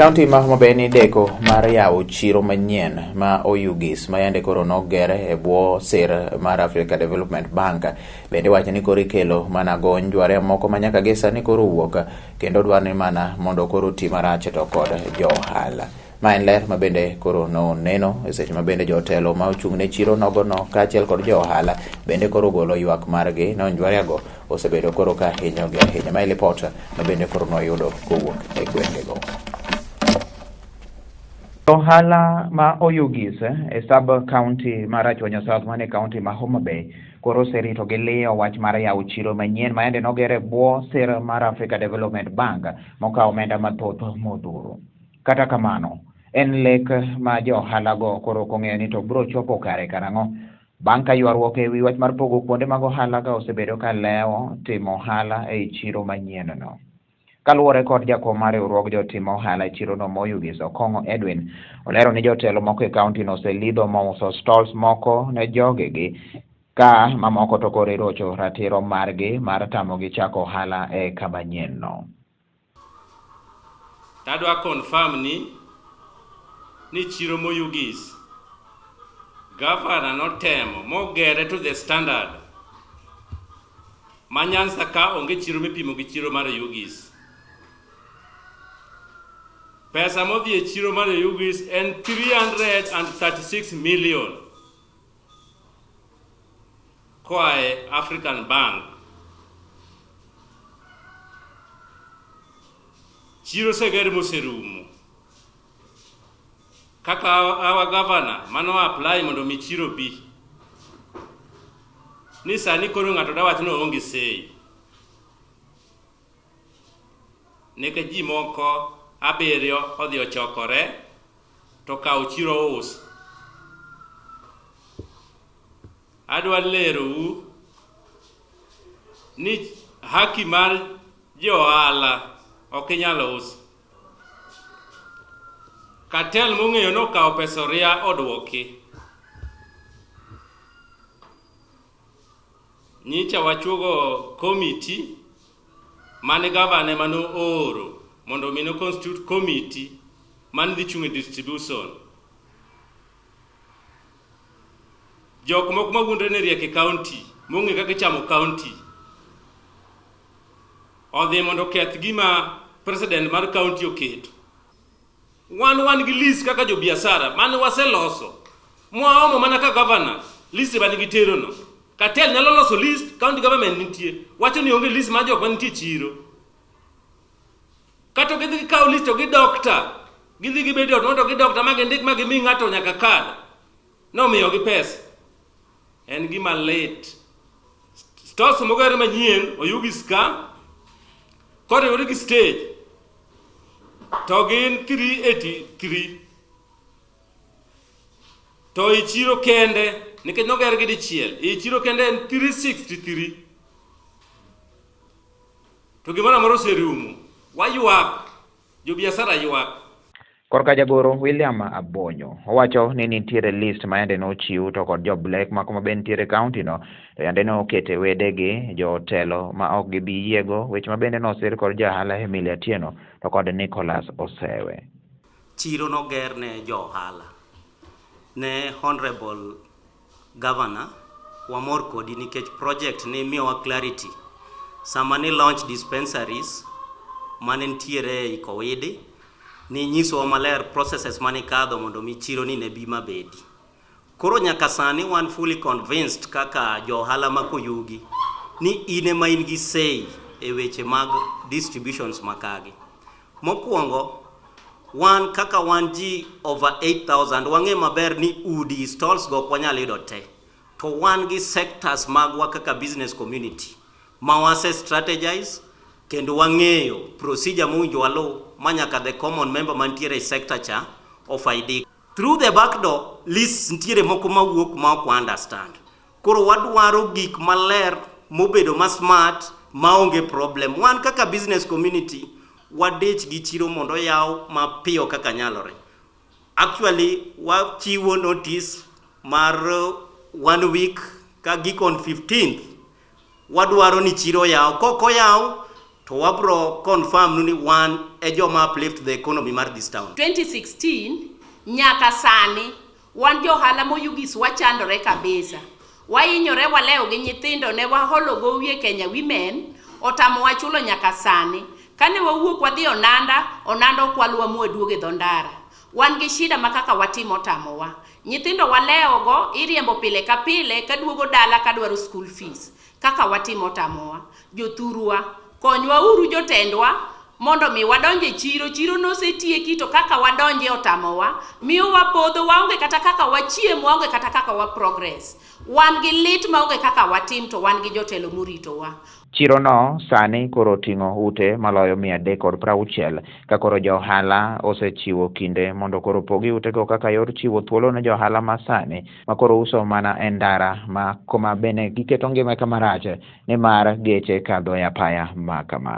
kaunti ma Homa Bay ni deko mar yawo chiro manyien ma Oyugis ma yande koro noger e bwo sir mar Africa Development Bank bende wacho ni koro ikelo mana go njware moko ma nyaka gi sani koro wuok kendo dwar ni mana mondo koro ti marach to kod jo ohala. Ma en ler ma bende koro noneno e seche ma bende jotelo ma ochung' ne chiro nogono kaachiel kod jo ohala bende koro golo ywak margi ne onjwareago osebedo koro ka hinyogi ahinya. Ma e lipot ma bende koro noyudo kowuok e gwengego. Ohala ma Oyugis e sub county ma Rachuonyo South mane county ma Homa Bay koro oserito gi liyo wach mar yawo chiro manyien ma yande noger e bwo sir mar Africa Development Bank mokawo omenda mathoth modhuro. Kata kamano, en lek ma jo ohalago koro ok ong'eyo ni to biro chopo kare karang'o. Bang' ka ywaruok e wi wach mar pogo kuonde mag ohala ka osebedo ka lewo timo ohala ei chiro manyienno. Kaluwore kod jakom mar riwruog jotim ohala e chirono Moyugis Okong'o Edwin, olero ni jotelo moko e kaontino oselidho mouso stalls moko ne jogegi ka mamoko to koro irocho ratiro margi mar tamogi chako ohala e kama nyienno. Tadwa confirm ni chiro Moyugis gavana notemo mogere to the standard ma Nyanza ka onge chiro mipimo gi chiro mar Oyugis. Pesa modhi e chiro mar Oyugis en 336 million koa e African Bank. Chiro oseger moserumo. Kaka our governor mano apply mondo mi chiro bi. Ni sani koro ng'ato dawach ni oonge sei. Nikech ji moko abiriyo odhi ochokore to kawo chiro us. Adwa lerou ni haki mar jo ohala ok inyal us. Cartel mong'eyo nokawo pesa oria oduoki. Nyicha wachuogo committee mane gavana ema nooro mondo mi no constitute committee mane dhi chung' e distribution. Jok moko mawuondre ni riek e county, mong'e kaka ichamo county, odhi mondo oketh gima president mar county oketo. Wan gi list kaka jo biashara mane waseloso. Mwaomo mana ka governor, list mane gitero no. Cartel nyalo loso list, county government nitie. Wacho ni onge list mar jok manitie chiro. Kata gidhi gikaw list to gi doctor. Gidhi gibedo ot mondo gi doctor ma gindik ma gimi ng'ato nyaka card. Nomiyogi pesa. En gima lit. Stores moger manyien Oyugis ka koriwore gi stage to gin 383 to i chiro kende nikech noger gi dichiel i chiro kende en 363 to gimoro amora oserumo waywak jobiasara ywak. Korka jagoro William Abonyo owacho ni nitiere list ma yande nochiw to kod jo Black mako ma be nitiere e county no to yande nokete wedegi jotelo ma ok gibi yiego weche ma bende nosir kod jahala Emilia Atieno to kod Nicholas Osewe. Chiro noger ne jo ohala. Ne Honorable Governor, wamor kodi nikech project ni miyowa clarity. Sama ni launch dispensaries mane nitiere Ikowidi, ni nyisowa maler processes mane ikadho mondo mi chiro ni ne bi mabedi. Koro nyaka sani wan fully convinced kaka jo ohala ma Koyugi ni in ema in gi say e weche mag distributions makagi. Mokwongo, wan kaka wan ji over 8,000 wang'e maber ni udi stalls go ok wanyal yudo te. To wan gi sectors magwa kaka business community ma wase strategize kendo wang'eyo procedure mowinjo waluw ma nyaka the common member mantiere e sector cha ofaidi. Through the back door, lists nitiere moko mawuok ma ok wa understand. Koro wadwaro gik maler mobedo ma smart maonge problem. Wan kaka business community wadich gi chiro mondo oyaw mapiyo kaka nyalore. Actually, wachiwo notice mar 1 week ka gik on 15th wadwaro ni chiro oyaw. Kok oyaw to To wabro confirm nu ni wan e joma uplift the economy mar this town. 2016 nyaka sani wan johala moyugis wachandore kabisa. Wahinyore walewo gi nyithindo ne waholo gowi e Kenya Women otamowa chulo nyaka sani. Kane wawuok wadhi Onanda, Onanda okwalowa mwaduogo e dho ndara. Wan gi shida ma kaka watimo otamowa. Nyithindo walewogo iriembo pile ka pile kaduogo dala kadwaro school fees. Kaka watimo otamowa. Jothurwa, konywa uru jotendwa mondo mi wadonj e chiro. Chiro nosetieki to kaka wadonje otamowa. Miyo wapodho, waonge kata kaka wachiem, waonge kata kaka wa progress. Wan gi lit maonge kaka watim to wan gi jotelo moritowa. Chiro no sani koro oting'o ute maloyo 360 ka koro jo ohala osechiwo kinde mondo koro pogi utego kaka yor chiwo thuolo ne jo ohala ma sani ma koro uso mana e ndara ma kuma bende giketo ngima kama rach nimar geche kadho e apaya ma kama.